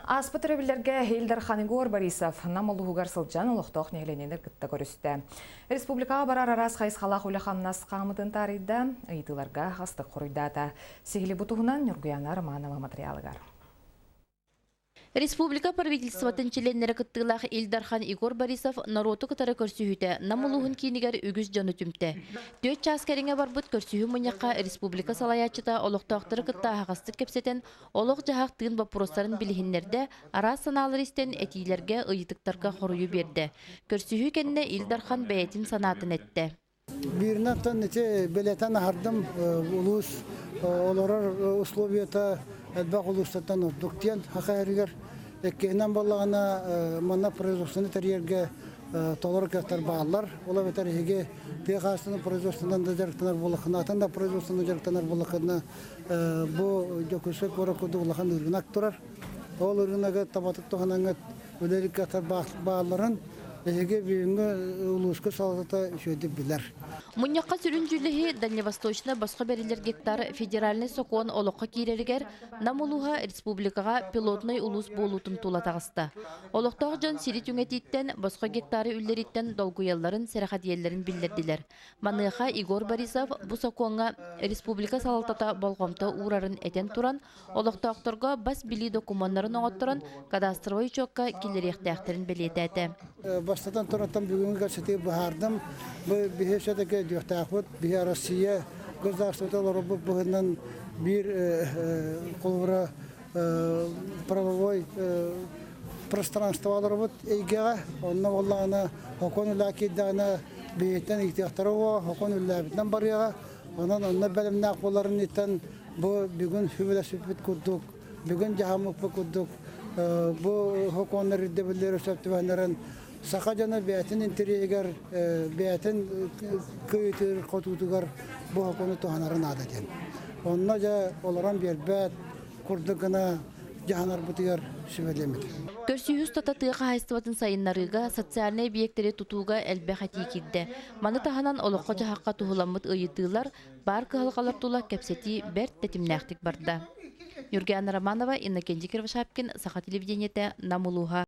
Ааспыт өрөбүллэргэ Ил Дархан Егор Борисов Нам улууһугар сылдьан олохтоох нэһилиэнньэлэр кытта көрүстэ. Республикаҕа барар араас хайысхалаах үлэ-хамнас хаамытын таарыйда, ыйытыыларга хастык хоруйдаата. Сиһили бу туһунан Ньургуяна Романова материалыгар. Республика правительствотын чилиэннэрэ кыттыылаах Ил Дархан Егор Борисов норуоту кытары көрсүһүүтэ Нам улууһун киинигэр үгүс дьону түмтэ. 4 чаас кэриҥэ барбыт көрсүһүү мунньахха республика салайааччыта олохтоохтору кытта аһаҕастык кэпсэтэн, олох-дьаһах тыын боппуруостарын билиһиннэрдэ, араас санаалары истэн этиилэргэ, ыйытыктарга хоруйу биэрдэ. Көрсүһүү кэннэ Ил Дархан бэйэтин санаатын эттэ. Бииринэн ити билэтэн аһардым улуус олорор условията элбэх улуустартан ордук диэн Саха сиригэр. Иккиһинэн буоллаҕына манна производствоны тэрийэргэ толору кыахтар бааллар. Ол эбэтэр эһиги тыа хаһаайыстыбатын производствонан да дьарыктанар буоллаххына, атын да производствонан дьарыктанар буоллаххына, бу Дьокуускай куорат курдук улахан ырыынак турар. Ол ырыынагы табатык туһанаҥҥыт үлэлиир кыахтар баалларын Эһиги бүгүҥҥү улууска салалтата үчүгэйдик билэр. Мунньахха сүрүн дьүүллэһии Дальневосточнай босхо бэриллэр гектар федеральнай сокуон олоххо киирэригэр Нам улууһа республикаҕа пилотнай улуус буолуутун тула таҕыста. Олохтоох дьон сири түҥэтииттэн, босхо гектары үллэрииттэн долгуйалларын, сэрэхэдийэллэрин биллэрдилэр. Маныаха Егор Борисов бу сокуоҥҥа республика салалтата болҕомто уурарын этэн туран, олохтоохторго бас билии докумуоннарын оҥотторон кадастровай учуокка киллэриэхтээхтэрин бэлиэтээтэ. Бастатан туран бүгүҥҥү кэпсэтии быһаардым. Бу биһи все-таки өйдүөхтээхпит. Биһи Россия государствота олорорбут быһыынан биир холобура правовой пространство олоробут эйгэҕэ. Онно буоллаҕына хокуон үлэ киирдэҕинэ биһиттэн ыйытыахтара уо, хокуон үллээбитинэн барыаҕа. Онон онно бэлэмнээх буоларын иттэн бу бүгүн сүбэлэспиппит курдук, бүгүн дьаһаммыппыт курдук бу сокуоннар ирдэбиллэри сөп түбэһиннэрэн саха дьоно бэйэтин интэриэһигэр, бэйэтин кыайыытыгар хотуутугар бу сокуону туһанара наада диэн. Онно дьэ олорон биэрбэт курдук гына дьаһанарбытыгар сүбэлиэм этэ. Көрсүһүү устата тыа хаһаайыстыбатын сайыннарыыга, социальнай эбийиэктэри тутууга элбэх этии киирдэ. Маны таһынан олоххо-дьаһахха туһуламмыт ыйытыылар, баар кыһалҕалар тула кэпсэтии бэрт тэтимнээхтик барда. Юргиана Романова, Иннокентий Кривошапкин, Саха телевидениетэ, Нам улууһа.